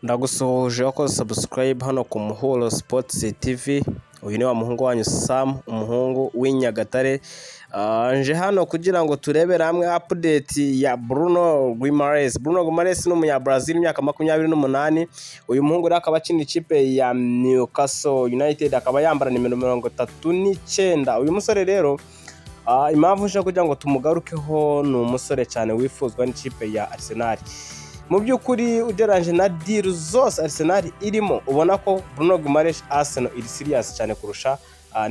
Ndagusuhuje wakoze subscribe hano ku Muhuro Sports TV. Uyu ni wa muhungu wanyu Sam, umuhungu w'i Nyagatare. Nje hano kugira ngo turebere hamwe update ya Bruno Guimaraes. Bruno Guimaraes ni umunya-Brazil, imyaka 28. Uyu muhungu rero akaba akina ikipe ya Newcastle United, akaba yambara nimero 39. Uyu musore rero, impamvu nje kugira ngo tumugarukeho, ni umusore cyane wifuzwa n'ikipe ya Arsenal. Mu by'ukuri, ugereranyije na deal zose Arsenal irimo, ubona ko Bruno Guimaraes Arsenal iri serious cyane kurusha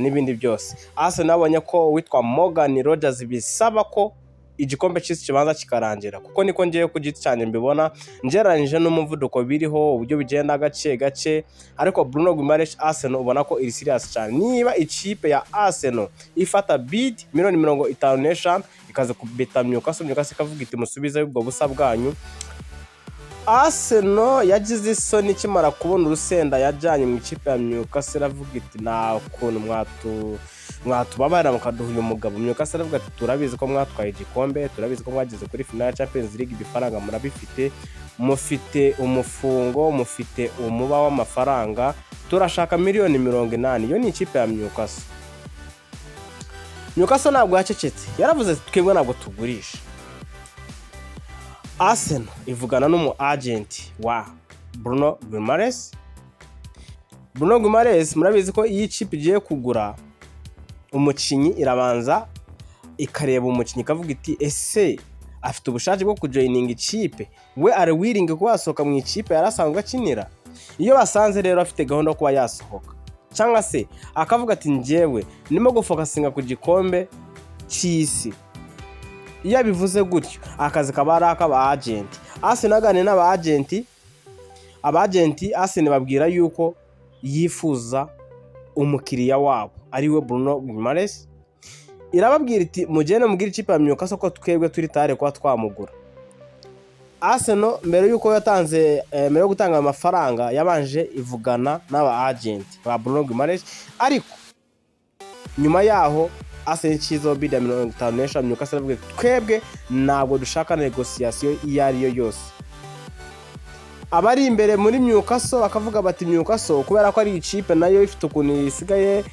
n'ibindi byose. Arsenal yabonye ko witwa Morgan Rogers bisaba ko igikombe cy'isi kibanza kikarangira, kuko niko ngiye ku giti cyanjye mbibona, ngereranyije n'umuvuduko biriho, uburyo bigenda gake gake. Ariko Bruno Guimaraes Arsenal ubona ko iri serious cyane. Niba ikipe ya Arsenal ifata bid miliyoni 55, ikaza kubita Newcastle, Newcastle ikavuga iti: "Musubize ubwo busa bwanyu." Arsenal yagize isoni ikimara kubona urusenda yajyanye mu ikipe ya Newcastle, iravuga iti: "Nta kuntu mwatubabarira mukaduha uyu mugabo?" Newcastle aravuga ati: "Turabizi ko mwatwaye igikombe, turabizi ko mwageze kuri final ya Champions League, ibifaranga murabifite, mufite umufungo, mufite umuba w'amafaranga, turashaka miliyoni 80." Iyo ni ikipe ya Newcastle. Newcastle ntabwo yacecetse, yaravuze ati: "Twebwe ntabwo tugurisha." Arsenal ivugana n'umu agent wa Bruno Guimaraes. Bruno Guimaraes, murabizi ko iyo ikipe igiye kugura umukinnyi, irabanza ikareba umukinnyi, ikavuga iti: "Ese afite ubushake bwo kujoininga ikipe? We ari willing kuba yasohoka mu ikipe yari asanzwe akinira?" Iyo basanze rero afite gahunda yo kuba yasohoka, cyangwa se akavuga ati: "Njyewe ndimo gufocusinga ku gikombe cy'isi," iyo abivuze gutyo, akazi kaba ari ak'aba agent. Arsenal aganira n'aba agent, aba agent Arsenal babwira yuko yifuza umukiriya wabo ariwe Bruno Guimaraes. Irababwira iti: "Mugende mubwire ikipe ya Newcastle ko twebwe turi tayari kuba twamugura." Arsenal mbere yuko yatanze, mbere yo gutanga amafaranga, yabanje ivugana n'aba agent ba Bruno Guimaraes. Ariko nyuma yaho Arsenal ishyizeho bid ya 55, Newcastle iravuga iti: "Twebwe ntabwo dushaka négociation iyo ari yo yose." Abari imbere muri Newcastle bakavuga bati: "Newcastle, kubera ko ari ikipe nayo ifite ukuntu isigaye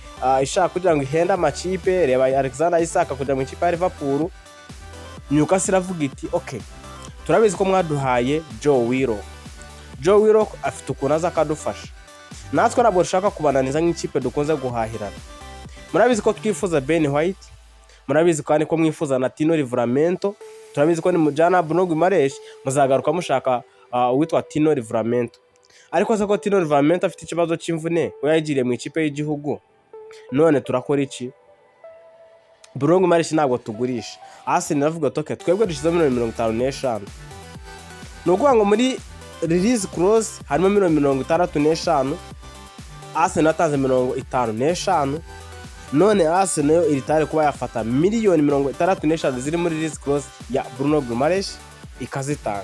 ishaka kugira ngo ihende amakipe, reba Alexander Isak kujya mu ikipe ya Liverpool." Newcastle iravuga iti: "Okay, turabizi ko mwaduhaye Joe Willock. Joe Willock afite ukuntu aza akadufasha. Natwe ntabwo dushaka kubananiza nk'ikipe dukunze guhahirana. Murabizi ko twifuza Ben White, murabizi kandi ko mwifuza na Tino Livramento. Turabizi ko nimujyana Bruno Guimaraes muzagaruka mushaka uwitwa Tino Livramento. Ariko se ko Tino Livramento afite ikibazo cy'imvune, we yagiriye mu ikipe y'igihugu, none turakora iki? Bruno Guimaraes ntabwo tugurisha." Arsenal iravuga ati: "Okay, twebwe dushyizeho miliyoni 55." Ni ukuvuga ngo muri release clause harimo miliyoni 65. Arsenal yatanze 55. None Arsenal yo iri tayari kuba yafata miliyoni 65 ziri muri release clause ya Bruno Guimaraes, ikazitanga.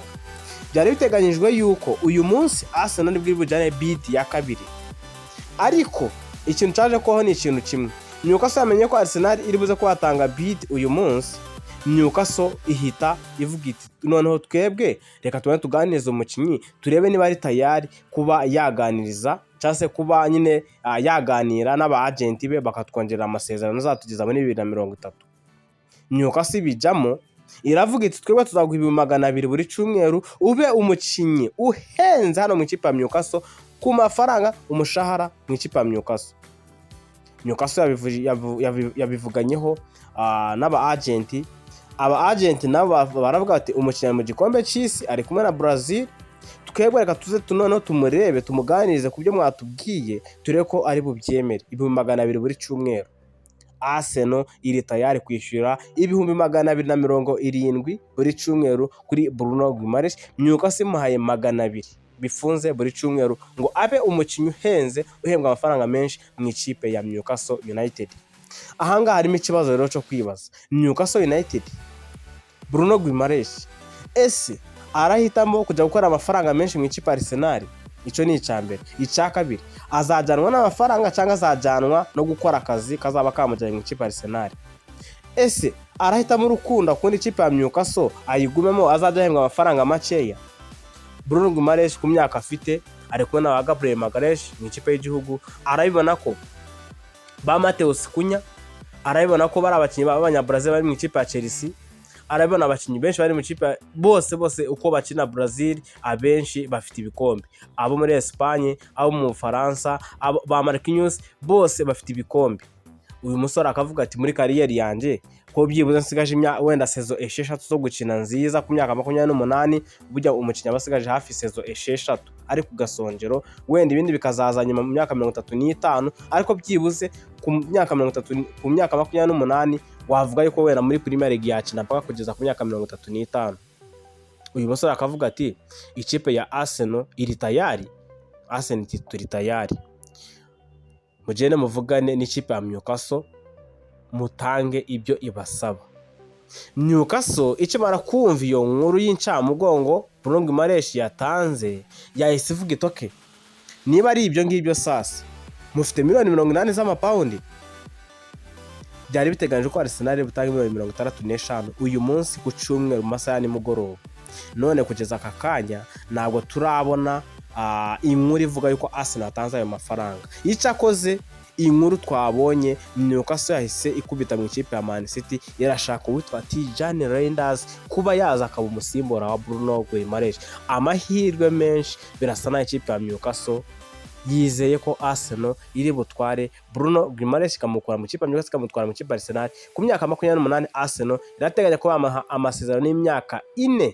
Byari biteganyijwe yuko uyu munsi Arsenal nibwo iri bujyane bid ya kabiri, ariko ikintu cyaje kubaho ni ikintu kimwe. Newcastle yamenye ko Arsenal iri buze kuba yatanga bid uyu munsi. Newcastle ihita ivuga iti: "Noneho twebwe reka tubone tuganirize umukinnyi, turebe niba ari tayari kuba yaganiriza, cyangwa se kuba nyine yaganira n'aba agent be, bakatwongerera amasezerano azatugeza muri 2030." Newcastle ibijyamo, iravuga iti: "Twebwe tuzaguha 200,000 buri cyumweru, ube umukinnyi uhenze hano mu ikipe ya Newcastle ku mafaranga, umushahara mu ikipe ya Newcastle." Newcastle yabivuganyeho n'aba agent. Aba agent nabo baravuga bati: "Umukinnyi ari mu gikombe cy'isi, ari kumwe na Brazil. Twebwe reka tuze noneho tumurebe, tumuganirize ku byo mwatubwiye, turebe ko ari bubyemere." 200,000 buri cyumweru. Arsenal iri tayari kwishyura 270,000 buri cyumweru kuri Bruno Guimaraes. Newcastle imuhaye 200 bifunze buri cyumweru ngo abe umukinnyi uhenze, uhembwa amafaranga menshi mu ikipe ya Newcastle United. Ahangaha harimo ikibazo rero cyo kwibaza: Newcastle United, Bruno Guimaraes, ese arahitamo kujya gukora amafaranga menshi mu ikipe ya Arsenal? Icyo ni icya mbere. Icya kabiri, azajyanwa n'amafaranga cyangwa azajyanwa no gukora akazi kazaba kamujyanye mu ikipe ya Arsenal? Ese arahitamo urukundo akunda ikipe ya Newcastle, ayigumemo, azajya ahembwa amafaranga makeya? Bruno Guimaraes ku myaka afite, ari kumwe na ba Gabriel Magalhaes mu ikipe y'igihugu, arabibona ko ba Matheus Cunha, arabibona ko bari abakinnyi b'Abanyabrazil bari mu ikipe ya Chelsea, arabibona abakinnyi benshi bari mu ikipe bose bose uko bakina Brazil, abenshi bafite ibikombe, abo muri Espagne, abo mu Bufaransa, abo ba Marquinhos, bose bafite ibikombe. Uyu musore akavuga ati: "Muri carrière yanjye, ko byibuze nsigaje wenda saison 6 zo gukina nziza ku myaka 28." Burya umukinnyi aba asigaje hafi saison 6 ari ku gasongero, wenda ibindi bikazaza nyuma mu myaka 35, ariko byibuze ku myaka 30, ku myaka 28, wavuga yuko wenda muri Premier League yakina mpaka kugeza ku myaka 35. Uyu musore akavuga ati: "Ikipe ya Arsenal iri tayari?" Arsenal iti: "Turi tayari, mugende muvugane n'ikipe ya Newcastle, mutange ibyo ibasaba." Newcastle ikimara kumva iyo nkuru y'incamugongo Bruno Guimaraes yatanze, yahise ivuga iti: "Okay, niba ari ibyo ngibyo, sasa mufite miliyoni 80 z'amapawundi." Byari biteganyijwe ko Arsenal butanga miliyoni 65 uyu munsi ku cyumweru mu masaha ya nimugoroba. None kugeza aka kanya ntabwo turabona inkuru ivuga yuko Arsenal yatanze ayo mafaranga. Icyakoze inkuru twabonye, Newcastle yahise ikubita mu ikipe ya Man City, irashaka uwitwa Tijjani Reijnders kuba yaza akaba umusimbura wa Bruno Guimaraes. Amahirwe menshi, birasa naho ikipe ya Newcastle yizeye ko Arsenal iri butware Bruno Guimaraes, ikamukura mu ikipe ya Newcastle, ikamutwara mu ikipe ya Arsenal. Ku myaka 28, Arsenal irateganya ko bamuha amasezerano y'imyaka 4,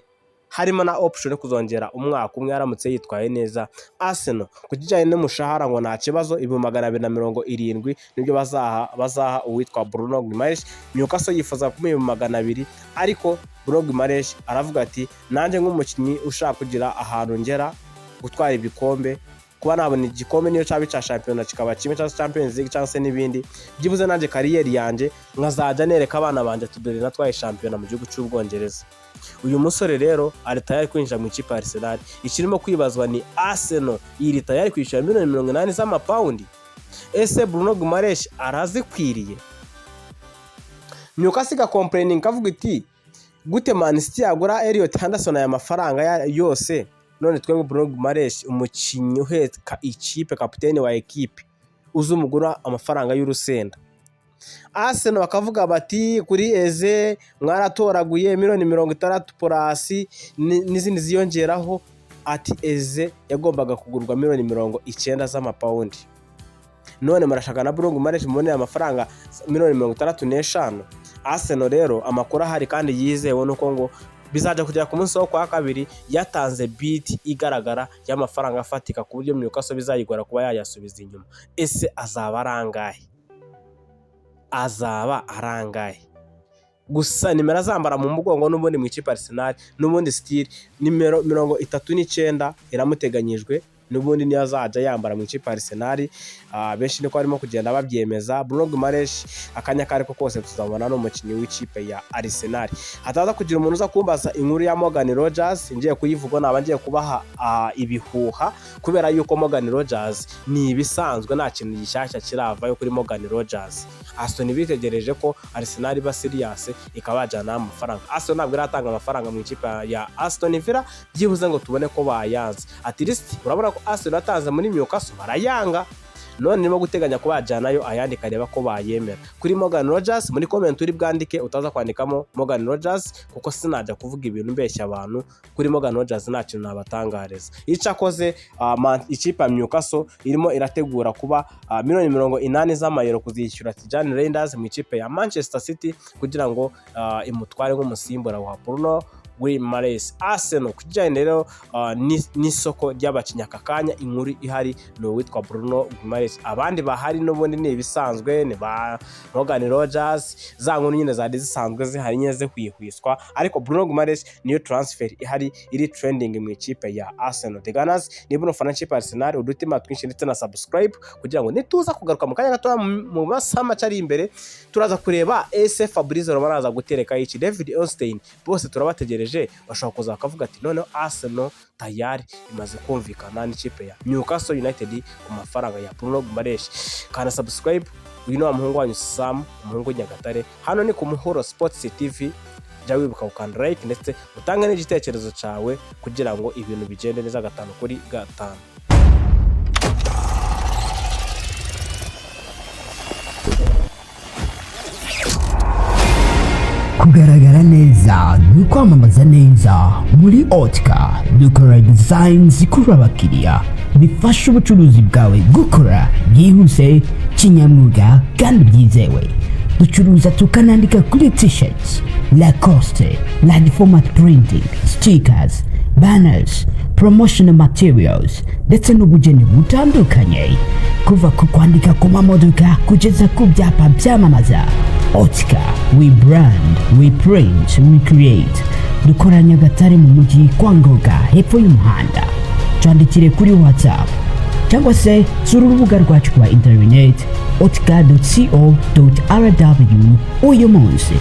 harimo na option yo kuzongera umwaka umwe aramutse yitwaye neza. Arsenal ku kijyanye n'umushahara ngo nta kibazo, 270,000 nibyo bazaha uwitwa Bruno Guimaraes. Newcastle yifuza kumuha 200,000, ariko Bruno Guimaraes aravuga ati: "Nanjye nk'umukinnyi ushaka kugira ahantu ngera, gutwara ibikombe, kuba nabona igikombe niyo cyaba icya shampiyona kikaba kimwe, cyangwa se Champions League, cyangwa se n'ibindi, byibuze nanjye carrière yanjye nkazajya nereka abana banjye ati: 'Dore natwaye shampiyona mu gihugu cy'Ubwongereza.'" Uyu musore rero ari tayari kwinjira mu ikipe ya Arsenal. Ikirimo kwibazwa ni: Arsenal iri tayari kwishyura miliyoni 80 z'amapawundi? Ese Bruno Guimaraes arazikwiriye? Newcastle igacomplaininga, ikavuga iti: "Gute Man City yagura Elliot Anderson aya mafaranga yose, none twebwe Bruno Guimaraes, umukinnyi uheka ikipe, kapiteni wa ekipe, uzi umugura amafaranga y'urusenda?" Arsenal bakavuga bati: "Kuri Eze mwaratoraguye miliyoni 60 plus n'izindi ziyongeraho." Ati: "Eze yagombaga kugurwa miliyoni 90 z'amapawundi, none murashaka na Bruno Guimaraes muboneye amafaranga miliyoni 65." Arsenal rero, amakuru ahari kandi yizewe nuko ngo bizajya kugera ku munsi wo kwa kabiri yatanze bid igaragara y'amafaranga afatika, ku buryo Newcastle bizayigora kuba yayasubiza inyuma. Ese azaba arangahe? Azaba arangahe? Gusa nimero azambara mu mugongo n'ubundi mu ikipe Arsenal, n'ubundi still nimero 39 iramuteganyijwe, n'ubundi niyo azajya yambara mu ikipe Arsenal. Benshi niko barimo kugenda babyemeza. Bruno Guimaraes akanya ako ariko kose tuzabona n'umukinnyi w'ikipe ya Arsenal. Hataza kugira umuntu uza kumbaza inkuru ya Morgan Rogers, ngiye kuyivuga naba ngiye kubaha ibihuha, kubera yuko Morgan Rogers ni ibisanzwe, nta kintu gishyashya kiravayo kuri Morgan Rogers. Aston bitegereje ko Arsenal iba serious ikaba yajyana amafaranga. Arsenal ntabwo iratanga amafaranga mu ikipe ya Aston Villa byibuze ngo tubone ko bayanze. At least urabona ko Arsenal yatanze muri Newcastle barayanga, none irimo guteganya kuba yajyanayo ayandi ikareba ko bayemera. Kuri Morgan Rogers, muri comment uri bwandike, utaza kwandikamo Morgan Rogers, kuko sinajya kuvuga ibintu mbeshya abantu. Kuri Morgan Rogers nta kintu nabatangariza. Icyo akoze, ikipe ya Newcastle irimo irategura kuba miliyoni 80 z'amayero kuzishyura Tijjani Reijnders mu ikipe ya Manchester City, kugira ngo imutware nk'umusimbura wa Bruno Guimaraes. Arsenal ku kijyanye rero n'isoko ry'abakinnyi, aka kanya inkuru ihari ni uwitwa Bruno Guimaraes. Abandi bahari n'ubundi ni ibisanzwe, ni ba Morgan Rogers, za nkuru nyine zari zisanzwe zihari nyine zihwihwiswa, ariko Bruno Guimaraes niyo transfer ihari iri trending mu ikipe ya Arsenal. The Gunners, niba unafana ikipe ya Arsenal, udutima twinshi ndetse na subscribe, kugira ngo nituza kugaruka mu kanya gato, mu masaha make ari imbere, turaza kureba ese Fabrizio Romano araza gutereka iki, David Ornstein, bose turabategereje. Bashobora kuza bakavuga ati: "Noneho Arsenal tayari imaze kumvikana n'ikipe ya Newcastle United ku mafaranga ya Bruno Guimaraes." Kanda subscribe. Uyu ni wa muhungu wanyu Sam, umuhungu w'i Nyagatare. Hano ni ku Muhuro Sports TV. Jya wibuka gukanda like ndetse utange n'igitekerezo cyawe kugira ngo ibintu bigende neza gatanu kuri gatanu. Kugaragara neza ni ukwamamaza neza. Muri Otika dukora design zikurura abakiriya, bifasha ubucuruzi bwawe gukora byihuse, kinyamwuga kandi byizewe. Ducuruza tukanandika kuri T-shirts, Lacoste, large format printing, stickers, banners, promotional materials ndetse n'ubugeni butandukanye, kuva ku kwandika ku mamodoka kugeza ku byapa byamamaza. Otika, we brand, we print, we create. Dukora Nyagatare mu mujyi kwa Ngoga, hepfo y'umuhanda. Twandikire kuri WhatsApp cyangwa se sura urubuga rwacu rwa interineti otika.co.rw uyu munsi.